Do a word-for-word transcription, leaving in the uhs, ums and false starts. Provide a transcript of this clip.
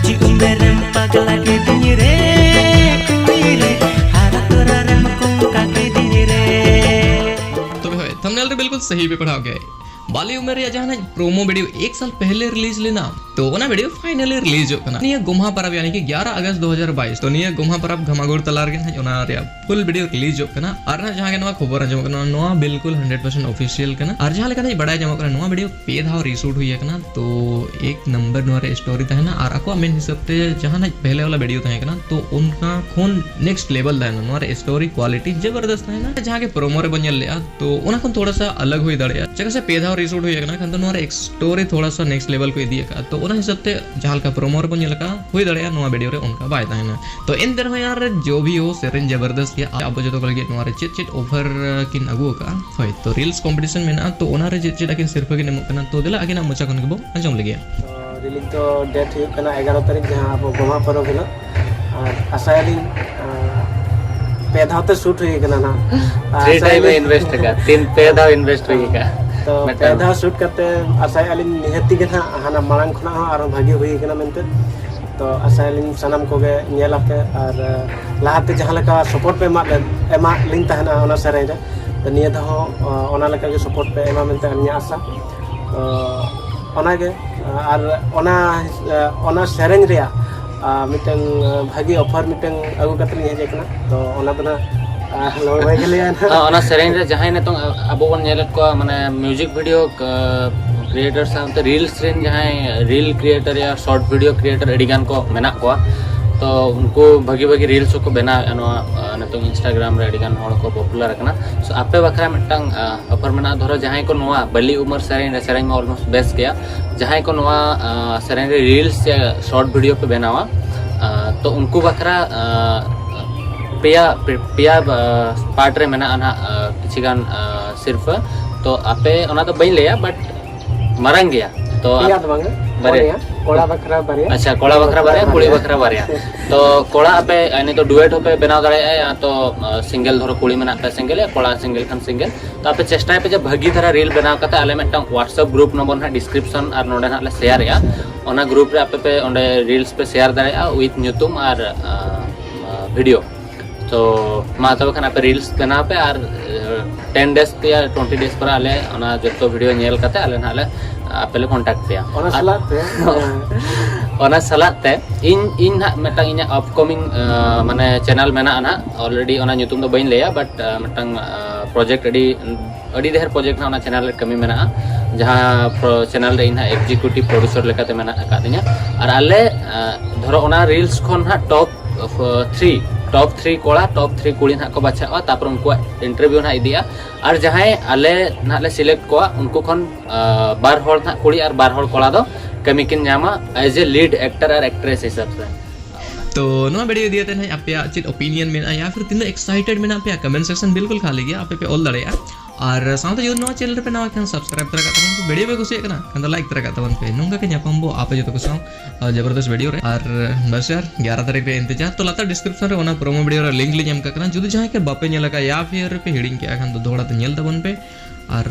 ᱪᱮᱫ ᱩᱢᱮᱨᱮᱢ ᱯᱟᱜᱽᱞᱟ ᱠᱤᱫᱤᱧ ᱨᱮ, ᱠᱩᱲᱤ ᱨᱮ, ᱦᱟᱨᱟ ᱛᱚᱨᱟ ᱨᱮᱢ ᱠᱚᱝᱠᱟ ᱠᱤᱫᱤᱧ ᱨᱮ᱾ ᱛᱚᱵᱮ ᱦᱳᱭ, ᱛᱷᱟᱢᱵᱱᱮᱞ ᱨᱮ ᱵᱤᱞᱠᱩᱞ ᱥᱟᱹᱦᱤ ᱯᱮ ᱯᱟᱲᱦᱟᱣ ᱠᱮᱫ᱾ ᱵᱟᱞᱤ ᱩᱢᱮᱨ ᱨᱮᱭᱟᱜ ᱡᱟᱦᱟᱸ ᱱᱟᱜ ᱯᱨᱳᱢᱳ ᱵᱷᱤᱰᱤᱭᱳ ᱮᱠ ᱥᱟᱞ ᱯᱮᱦᱞᱮ ᱨᱤᱞᱤᱡᱽ ᱞᱮᱱᱟ, ᱛᱚ ᱚᱱᱟ ᱵᱷᱤᱰᱤᱭᱳ ᱯᱷᱟᱭᱱᱟᱞᱤ ᱨᱤᱞᱤᱡᱚᱜ ᱠᱟᱱᱟ ᱱᱤᱭᱟᱹ ᱜᱚᱢᱦᱟ ᱯᱟᱨᱟᱵᱽ, ᱭᱟᱱᱤ ᱠᱤ ᱜᱭᱟᱨᱟ ᱟᱜᱚᱥᱴ ᱫᱩ ᱦᱟᱡᱟᱨ ᱵᱟᱭᱤᱥ᱾ ᱛᱚ ᱱᱤᱭᱟᱹ ᱜᱚᱢᱦᱟ ᱯᱟᱨᱟᱵᱽ ᱜᱷᱟᱢᱟᱜᱷᱩᱲ ᱛᱟᱞᱟ ᱨᱮᱜᱮ ᱱᱟᱦᱟᱜ ᱚᱱᱟ ᱨᱮᱭᱟᱜ ᱯᱷᱩᱞ ᱵᱷᱤᱰᱤᱭᱳ ᱨᱤᱞᱤᱡᱚᱜ ᱠᱟᱱᱟ᱾ ᱟᱨ ᱱᱟᱦᱟᱜ ᱡᱟᱦᱟᱸ ᱜᱮ ᱱᱚᱣᱟ ᱠᱷᱚᱵᱚᱨ ᱟᱸᱡᱚᱢᱚᱜ ᱠᱟᱱᱟ, ᱱᱚᱣᱟ ᱵᱤᱞᱠᱩᱞ ᱦᱟᱱᱰᱨᱮᱰ ᱯᱟᱨᱥᱮᱱᱴ ᱚᱯᱷᱤᱥᱤᱭᱟᱞ ᱠᱟᱱᱟ᱾ ᱟᱨ ᱡᱟᱦᱟᱸ ᱞᱮᱠᱟ ᱱᱟᱦᱟᱜ ᱵᱟᱲᱟᱭ ᱧᱟᱢᱚᱜ ᱠᱟᱱᱟ, ᱱᱚᱣᱟ ᱵᱷᱤᱰᱤᱭᱳ ᱯᱮ ᱫᱷᱟᱣ ᱨᱤᱥᱩᱴ ᱦᱩᱭ ᱟᱠᱟᱱᱟ᱾ ᱛᱚ ᱮᱠ ᱱᱟᱢᱵᱟᱨ ᱱᱚᱣᱟ ᱨᱮ ᱥᱴᱳᱨᱤ ᱛᱟᱦᱮᱱᱟ᱾ ᱟᱨ ᱟᱠᱚᱣᱟᱜ ᱢᱮᱱ ᱦᱤᱥᱟᱹᱵ ᱛᱮ ᱡᱟᱦᱟᱸ ᱱᱟᱦᱟᱜ ᱯᱮᱦᱞᱮ ᱣᱟᱞᱟ ᱵᱷᱤᱰᱤᱭᱳ ᱛᱟᱦᱮᱸ ᱠᱟᱱᱟ, ᱛᱚ ᱚᱱᱠᱟ ᱠᱷᱚᱱ ᱱᱮᱠᱥᱴ ᱞᱮᱵᱮᱞ ᱛᱟᱦᱮᱱᱟ᱾ ᱱᱚᱣᱟ ᱨᱮ ᱥᱴᱳᱨᱤ ᱠᱣᱟᱞᱤᱴᱤ ᱡᱚᱵᱚᱨᱫᱚᱥᱛ ᱛᱟᱦᱮᱱᱟ᱾ ᱡᱟᱦᱟᱸ ᱜᱮ ᱯᱨᱳᱢᱳ ᱨᱮᱵᱚᱱ ᱧᱮᱞ ᱞᱮᱜᱼᱟ, ᱛᱚ ᱚᱱᱟ ᱠᱷᱚᱱ ᱛᱷᱚᱲᱟ ᱥᱟ ᱟᱞᱟᱜᱽ ᱦᱩᱭ ᱫᱟᱲᱮᱭᱟᱜᱼᱟ᱾ ᱪᱮᱫᱟᱜ ᱥᱮ ᱯᱮ ᱫᱷᱟᱣ ᱨᱤᱥᱩᱴ ᱦᱩᱭ ᱟᱠᱟᱱᱟ, ᱠᱷᱟᱱ ᱫᱚ ᱱᱚᱣᱟ ᱨᱮ ᱥᱴᱳᱨᱤ ᱛᱷᱚᱲᱟ ᱥᱟ ᱱᱮᱠᱥᱴ ᱞᱮᱵᱮᱞ ᱠᱚ ᱤᱫᱤ ᱟᱠᱟᱫᱼᱟ᱾ ᱛᱚ ᱚᱱᱟ ᱦᱤᱥᱟᱹᱵ ᱛᱮ ᱡᱟᱦᱟᱸ ᱞᱮᱠᱟ ᱯᱨᱳᱢᱳ ᱨᱮᱵᱚᱱ ᱧᱮᱞ ᱟᱠᱟᱫᱼᱟ, ᱦᱩᱭ ᱫᱟᱲᱮᱭᱟᱜᱼᱟ ᱱᱚᱣᱟ ᱵᱷᱤᱰᱤᱭᱳ ᱨᱮ ᱚᱱᱠᱟ ᱵᱟᱭ ᱛᱟᱦᱮᱱᱟ᱾ ᱛᱚ ᱮᱱᱛᱮ ᱨᱮᱦᱚᱸ ᱭᱟᱨ, ᱡᱚ ᱵᱷᱤ ᱦᱳ, ᱥᱮᱨᱮᱧ ᱡᱚᱵᱚᱨᱫᱚᱥᱛ ᱜᱮᱭᱟ᱾ ᱟᱵᱚ ᱡᱚᱛᱚ ᱠᱚ ᱞᱟᱹᱜᱤᱫ ᱱᱚᱣᱟ ᱨᱮ ᱪᱮᱫ ᱪᱮᱫ ᱚᱯᱷᱟᱨ ᱠᱤᱱ ᱟᱹᱜᱩ ᱟᱠᱟᱫᱼᱟ? ᱦᱳᱭ, ᱛᱚ ᱨᱤᱞᱥ ᱠᱚᱢᱯᱤᱴᱤᱥᱚᱱ ᱢᱮᱱᱟᱜᱼᱟ, ᱛᱚ ᱚᱱᱟ ᱨᱮ ᱪᱮᱫ ᱪᱮᱫ ᱟᱹᱠᱤᱱ ᱥᱤᱨᱯᱷᱟᱹ ᱠᱤᱱ ᱮᱢᱚᱜ ᱠᱟᱱᱟ, ᱛᱚ ᱫᱮᱞᱟ ᱟᱹᱠᱤᱱᱟᱜ ᱢᱚᱪᱟ ᱠᱷᱚᱱ ᱜᱮᱵᱚᱱ ᱟᱸᱡᱚᱢ ᱞᱮᱜᱮ᱾ ᱨᱤᱞᱤᱡᱽ ᱫᱚ ᱰᱮᱴ ᱦᱩᱭᱩᱜ ᱠᱟᱱᱟ ᱮᱜᱟᱨᱚ ᱛᱟᱹᱨᱤᱠᱷ, ᱡᱟᱦᱟᱸ ᱟᱵᱚ ᱜᱚᱢᱦᱟ ᱯᱚᱨᱚᱵᱽ ᱦᱤᱞᱳᱜ᱾ ᱟᱨ ᱟᱥᱟᱭᱟᱞᱤᱧ, ᱟᱸ, ᱯᱮ ᱫᱷᱟᱣ ᱛᱮ ᱥᱩᱴ ᱦᱩᱭ ᱠᱟᱱᱟ ᱱᱟᱦᱟᱜ᱾ ᱟᱨ ᱛᱷᱨᱤ ᱴᱟᱭᱤᱢ ᱮ ᱟᱥᱟᱭᱟᱞᱤᱧ ᱤᱱᱵᱷᱮᱥᱴ ᱟᱠᱟᱫ, ᱛᱤᱱ ᱯᱮ ᱫᱷᱟᱣ ᱤᱱᱵᱷᱮᱥᱴ ᱦᱩᱭ ᱟᱠᱟᱫ᱾ ᱛᱚ ᱯᱮ ᱢᱤᱫᱴᱟᱝ ᱫᱷᱟᱣ ᱥᱩᱴ ᱠᱟᱛᱮ ᱟᱥᱟᱭᱟᱞᱤᱧ ᱱᱤᱦᱟᱹᱛᱤ ᱜᱮ ᱱᱟᱦᱟᱜ ᱦᱟᱱᱟ ᱢᱟᱲᱟᱝ ᱠᱷᱚᱱᱟᱜ ᱦᱚᱸ ᱟᱨᱦᱚᱸ ᱵᱷᱟᱜᱤ ᱦᱩᱭ ᱠᱟᱱᱟ ᱢᱮᱱᱛᱮ᱾ ᱛᱚ ᱟᱥᱟᱭᱟᱞᱤᱧ ᱥᱟᱱᱟᱢ ᱠᱚᱜᱮ ᱧᱮᱞ ᱟᱯᱮ ᱟᱨ, ᱟᱸ, ᱞᱟᱦᱟᱛᱮ ᱡᱟᱦᱟᱸ ᱞᱮᱠᱟ ᱥᱟᱯᱳᱨᱴ ᱯᱮ ᱮᱢᱟᱫ ᱞᱮ, ᱮᱢᱟᱫ ᱞᱤᱧ ᱛᱟᱦᱮᱱᱟ ᱚᱱᱟ ᱥᱮᱨᱮᱧ ᱨᱮ, ᱛᱚ ᱱᱤᱭᱟᱹ ᱫᱷᱟᱣ ᱦᱚᱸ, ᱟᱸ, ᱚᱱᱟ ᱞᱮᱠᱟ ᱜᱮ ᱥᱟᱯᱳᱨᱴ ᱯᱮ ᱮᱢᱟ ᱢᱮᱱᱛᱮ ᱟᱹᱞᱤᱧᱟᱜ ᱟᱥᱟ᱾ ᱛᱚ ᱚᱱᱟᱜᱮ, ᱟᱨ ᱚᱱᱟ, ᱚᱱᱟ ᱥᱮᱨᱮᱧ ᱨᱮᱭᱟᱜ, ᱟᱨ ᱢᱤᱫᱴᱟᱝ ᱵᱷᱟᱹᱜᱤ ᱚᱯᱷᱟᱨ ᱢᱤᱫᱴᱟᱝ ᱟᱹᱜᱩ ᱠᱟᱛᱮ ᱞᱤᱧ ᱦᱮᱡ ᱟᱠᱟᱱᱟ᱾ ᱛᱚ ᱚᱱᱟ ᱫᱚ ᱱᱟᱜ, ᱟᱨ ᱞᱚᱲ ᱵᱟᱭ ᱜᱮᱞᱮᱭᱟ ᱱᱟᱜ᱾ ᱦᱮᱸ, ᱚᱱᱟ ᱥᱮᱨᱮᱧ ᱨᱮ ᱡᱟᱦᱟᱸᱭ ᱱᱤᱛᱚᱝ ᱟᱵᱚ ᱵᱚᱱ ᱧᱮᱞᱮᱫ ᱠᱚᱣᱟ, ᱢᱟᱱᱮ, ᱢᱤᱣᱡᱤᱠ ᱵᱷᱤᱰᱤᱭᱳ, ᱟ, ᱠᱨᱤᱭᱮᱴᱟᱨ ᱥᱟᱶᱛᱮ ᱨᱤᱞᱥ ᱨᱮᱱ ᱡᱟᱦᱟᱸᱭ ᱨᱤᱞ ᱠᱨᱤᱭᱮᱴᱟᱨ ᱭᱟ ᱥᱚᱨᱴ ᱵᱷᱤᱰᱤᱭᱳ ᱠᱨᱤᱭᱮᱴᱟᱨ ᱟᱹᱰᱤ ᱜᱟᱱ ᱠᱚ ᱢᱮᱱᱟᱜ ᱠᱚᱣᱟ᱾ ᱛᱚ ᱩᱱᱠᱩ ᱵᱷᱟᱹᱜᱤ ᱵᱷᱟᱹᱜᱤ ᱨᱤᱞᱥ ᱦᱚᱸᱠᱚ ᱵᱮᱱᱟᱣᱮᱫᱼᱟ ᱱᱚᱣᱟ, ᱟ, ᱱᱤᱛᱚᱝ ᱤᱱᱥᱴᱟᱜᱨᱟᱢ ᱨᱮ ᱟᱹᱰᱤ ᱜᱟᱱ ᱦᱚᱲ ᱠᱚ ᱯᱚᱯᱩᱞᱟᱨ ᱟᱠᱟᱱᱟ᱾ So ᱟᱯᱮ ᱵᱟᱠᱷᱨᱟ ᱢᱤᱫᱴᱟᱝ, ᱟ, ᱚᱯᱷᱟᱨ ᱢᱮᱱᱟᱜᱼᱟ᱾ ᱫᱷᱚᱨᱚ ᱡᱟᱦᱟᱸᱭ ᱠᱚ ᱱᱚᱣᱟ ᱵᱟᱹᱞᱤ ᱩᱢᱟᱹᱨ ᱥᱮᱨᱮᱧ ᱨᱮ, ᱥᱮᱨᱮᱧ ᱢᱟ ᱚᱞᱢᱳᱥᱴ ᱵᱮᱥ ᱜᱮᱭᱟ, ᱡᱟᱦᱟᱸᱭ ᱠᱚ ᱱᱚᱣᱟ, ᱟ, ᱥᱮᱨᱮᱧ ᱨᱮ ᱨᱤᱞᱥ ᱥᱮ ᱥᱚᱨᱴ ᱵᱷᱤᱰᱤᱭᱳ ᱯᱮ ᱵᱮᱱᱟᱣᱟ, ᱟ, ᱛᱚ ᱩᱱᱠᱩ ᱵᱟᱠᱷᱨᱟ, ᱟ, ᱯᱮᱭᱟ, ᱯᱮ-, ᱯᱮᱭᱟ, ᱟ, ᱯᱟᱨᱴ ᱨᱮ ᱢᱮᱱᱟᱜᱼᱟ ᱱᱟᱦᱟᱜ, ᱟ, ᱠᱤᱪᱷᱤ ᱜᱟᱱ, ᱟ, ᱥᱤᱨᱯᱷᱟᱹ᱾ ᱛᱚ ᱟᱯᱮ ᱚᱱᱟ ᱫᱚ ᱵᱟᱹᱧ ᱞᱟᱹᱭᱟ, but ᱢᱟᱨᱟᱝ ᱜᱮᱭᱟ᱾ ᱛᱚ ᱯᱮᱭᱟ ᱫᱚ ᱵᱟᱝᱟ? ᱵᱟᱨᱭᱟ᱾ ᱠᱚᱲᱟ ᱵᱟᱠᱷᱨᱟ ᱵᱟᱨᱭᱟ᱾ ᱟᱪᱪᱷᱟ, ᱠᱚᱲᱟ ᱵᱟᱠᱷᱨᱟ ᱵᱟᱨᱭᱟ, ᱠᱩᱲᱤ ᱵᱟᱠᱷᱨᱟ ᱵᱟᱨᱭᱟ᱾ ᱛᱚ ᱠᱚᱲᱟ ᱟᱯᱮ ᱱᱤᱛᱚᱜ ᱰᱩᱭᱮᱴ ᱦᱚᱸᱯᱮ ᱵᱮᱱᱟᱣ ᱫᱟᱲᱮᱭᱟᱜᱼᱟ, ᱛᱚ ᱥᱤᱝᱜᱮᱞ, ᱫᱷᱚᱨᱚ ᱠᱩᱲᱤ ᱢᱮᱱᱟᱜ ᱯᱮ ᱥᱤᱝᱜᱮᱞ, ᱠᱚᱲᱟ ᱥᱤᱝᱜᱮᱞ ᱠᱷᱟᱱ ᱥᱤᱝᱜᱮᱞ᱾ ᱛᱚ ᱟᱯᱮ ᱪᱮᱥᱴᱟᱭ ᱯᱮ ᱡᱮ ᱵᱷᱟᱹᱜᱤ ᱫᱷᱟᱨᱟ ᱨᱤᱞ ᱵᱮᱱᱟᱣ ᱠᱟᱛᱮ ᱟᱞᱮ ᱢᱤᱫᱴᱟᱝ WhatsApp ᱜᱨᱩᱯ ᱱᱚᱢᱵᱚᱨ ᱱᱟᱦᱟᱜ ᱰᱤᱥᱠᱨᱤᱯᱥᱚᱱ ᱟᱨ ᱱᱚᱰᱮ ᱱᱟᱦᱟᱜ ᱞᱮ ᱥᱮᱭᱟᱨᱮᱜᱼᱟ, ᱚᱱᱟ ᱜᱨᱩᱯ ᱨᱮ ᱟᱯᱮ ᱯᱮ ᱚᱸᱰᱮ ᱨᱤᱞᱥ ᱯᱮ ᱥᱮᱭᱟᱨ ᱫᱟᱲᱮᱭᱟᱜᱼᱟ ᱩᱭᱤᱛᱷ ᱧᱩᱛᱩᱢ ᱟᱨ ᱵᱷᱤᱰᱤᱭᱳ᱾ ᱛᱚ ᱢᱟ ᱛᱚᱵᱮ ᱠᱷᱟᱱ ᱟᱯᱮ ᱨᱤᱞᱥ ᱵᱮᱱᱟᱣ ᱯᱮ ᱟᱨ ᱴᱮᱱ ᱰᱮᱡᱽ ᱭᱟ ᱴᱩᱭᱮᱱᱴᱤ ᱰᱮᱡᱽ ᱯᱚᱨᱮ ᱟᱞᱮ ᱚᱱᱟ ᱡᱚᱛᱚ ᱵᱷᱤᱰᱤᱭᱳ ᱧᱮᱞ ᱠᱟᱛᱮ ᱟᱞᱮ ᱱᱟᱦᱟᱜ ᱞᱮ ᱟᱯᱮ ᱞᱮ ᱠᱚᱱᱴᱟᱠᱴ ᱯᱮᱭᱟ᱾ ᱚᱱᱟ ᱟᱨ ᱥᱟᱞᱟᱜ ᱛᱮ, ᱚᱱᱟ ᱥᱟᱞᱟᱜ ᱛᱮ ᱤᱧ ᱤᱧ ᱱᱟᱦᱟᱜ ᱢᱤᱫᱴᱟᱝ ᱤᱧᱟᱹᱜ ᱟᱯᱠᱚᱢᱤᱝ ᱢᱟᱱᱮ ᱪᱮᱱᱮᱞ ᱢᱮᱱᱟᱜᱼᱟ ᱱᱟᱦᱟᱜ, ᱚᱞᱨᱮᱰᱤ ᱚᱱᱟ ᱧᱩᱛᱩᱢ ᱫᱚ ᱵᱟᱹᱧ ᱞᱟᱹᱭᱟ, ᱵᱟᱴ ᱢᱤᱫᱴᱟᱝ ᱯᱨᱚᱡᱮᱠᱴ ᱟᱹᱰᱤ ᱟᱹᱰᱤ ᱰᱷᱮᱨ ᱯᱨᱚᱡᱮᱠᱴ ᱱᱟᱦᱟᱜ ᱚᱱᱟ ᱪᱮᱱᱮᱞ ᱨᱮ ᱠᱟᱹᱢᱤ ᱢᱮᱱᱟᱜᱼᱟ, ᱡᱟᱦᱟᱸ ᱪᱮᱱᱮᱞ ᱨᱮ ᱤᱧ ᱱᱟᱦᱟᱜ ᱮᱠᱡᱤᱠᱤᱭᱩᱴᱤᱵᱷ ᱯᱨᱚᱰᱭᱩᱥᱟᱨ ᱞᱮᱠᱟᱛᱮ ᱢᱮᱱᱟᱜ ᱟᱠᱟᱫᱤᱧᱟ᱾ ᱟᱨ ᱟᱞᱮ ᱫᱷᱚᱨᱚ ᱚᱱᱟ ᱨᱤᱞᱥ ᱠᱷᱚᱱ ᱱᱟᱦᱟᱜ ᱴᱚᱯ ᱛᱷᱨᱤ, ᱴᱚᱯ ᱛᱷᱨᱤ ᱠᱚᱲᱟ, ᱴᱚᱯ ᱛᱷᱨᱤ ᱠᱩᱲᱤ ᱱᱟᱦᱟᱜ ᱠᱚ ᱵᱟᱪᱷᱟᱜᱼᱟ, ᱛᱟᱨᱯᱚᱨ ᱩᱱᱠᱩᱣᱟᱜ ᱤᱱᱴᱟᱨᱵᱷᱤᱭᱩ ᱱᱟᱦᱟᱜ ᱤᱫᱤᱜᱼᱟ᱾ ᱟᱨ ᱡᱟᱦᱟᱸᱭ ᱟᱞᱮ ᱱᱟᱦᱟᱜ ᱞᱮ ᱥᱤᱞᱮᱠᱴ ᱠᱚᱣᱟ ᱩᱱᱠᱩ ᱠᱷᱚᱱ ᱵᱟᱨ ᱦᱚᱲ ᱱᱟᱦᱟᱜ ᱠᱩᱲᱤ ᱟᱨ ᱵᱟᱨ ᱦᱚᱲ ᱠᱚᱲᱟ ᱫᱚ ᱠᱟᱹᱢᱤ ᱠᱤᱱ ᱧᱟᱢᱟ ᱮᱡ ᱮ ᱞᱤᱰ ᱮᱠᱴᱟᱨ ᱟᱨ ᱮᱠᱴᱨᱮᱥ ᱦᱤᱥᱟᱹᱵ ᱛᱮ᱾ ᱛᱚ ᱱᱚᱣᱟ ᱵᱷᱤᱰᱤᱭᱳ ᱤᱫᱤ ᱠᱟᱛᱮ ᱱᱟᱦᱟᱜ ᱟᱯᱮᱭᱟᱜ ᱪᱮᱫ ᱚᱯᱤᱱᱤᱭᱚᱱ ᱢᱮᱱᱟᱜᱼᱟ ᱭᱟ ᱯᱷᱤᱨ ᱛᱤᱱᱟᱹᱜ ᱮᱠᱥᱟᱭᱴᱮᱰ ᱢᱮᱱᱟᱜ ᱯᱮᱭᱟ, ᱠᱚᱢᱮᱱᱴ ᱥᱮᱠᱥᱚᱱ ᱵᱤᱞᱠᱩᱞ ᱠᱷᱟᱹᱞᱤ ᱜᱮᱭᱟ, ᱟᱯᱮ ᱯᱮ ᱚᱞ ᱫᱟᱲᱮᱭᱟᱜᱼᱟ᱾ ᱟᱨ ᱥᱟᱶᱛᱮ ᱡᱩᱫᱤ ᱱᱚᱣᱟ ᱪᱮᱱᱮᱞ ᱨᱮᱯᱮ ᱱᱟᱣᱟ ᱠᱷᱟᱱ ᱥᱟᱵᱥᱠᱨᱟᱭᱤᱵ ᱛᱚᱨᱟ ᱠᱟᱜ ᱛᱟᱵᱚᱱ ᱯᱮ, ᱵᱷᱤᱰᱤᱭᱳ ᱯᱮ ᱠᱩᱥᱤᱭᱟᱜ ᱠᱟᱱᱟ ᱠᱷᱟᱱ ᱫᱚ ᱞᱟᱭᱤᱠ ᱛᱚᱨᱟ ᱠᱟᱜ ᱛᱟᱵᱚᱱ ᱯᱮ᱾ ᱱᱚᱝᱠᱟ ᱜᱮ ᱧᱟᱯᱟᱢ ᱵᱚ ᱟᱯᱮ ᱡᱚᱛᱚ ᱠᱚ ᱥᱟᱶ ᱡᱚᱵᱚᱨᱫᱚᱥ ᱵᱷᱤᱰᱤᱭᱳ ᱨᱮ᱾ ᱟᱨ ᱵᱟᱥ ᱭᱟᱨ, ᱜᱭᱟᱨᱟ ᱛᱟᱹᱨᱤᱠᱷ ᱨᱮ ᱤᱱᱛᱮᱡᱟᱨ᱾ ᱛᱚ ᱞᱟᱛᱟᱨ ᱰᱤᱥᱠᱨᱤᱯᱥᱚᱱ ᱨᱮ ᱚᱱᱟ ᱯᱨᱳᱢᱳ ᱵᱷᱤᱰᱤᱭᱳ ᱨᱮ ᱞᱤᱝᱠ ᱞᱤᱧ ᱮᱢ ᱠᱟᱜ ᱠᱟᱱᱟ, ᱡᱩᱫᱤ ᱡᱟᱦᱟᱸᱭ ᱠᱚ ᱵᱟᱯᱮ ᱧᱮᱞ ᱟᱠᱟᱫ ᱭᱟ ᱯᱷᱤᱨ ᱯᱮ ᱦᱤᱲᱤᱧ ᱠᱮᱜᱼᱟ ᱠᱷᱟᱱ ᱫᱚ ᱫᱚᱦᱲᱟ ᱛᱮ ᱧᱮᱞ ᱛᱟᱵᱚᱱ ᱯᱮ᱾ ᱟᱨ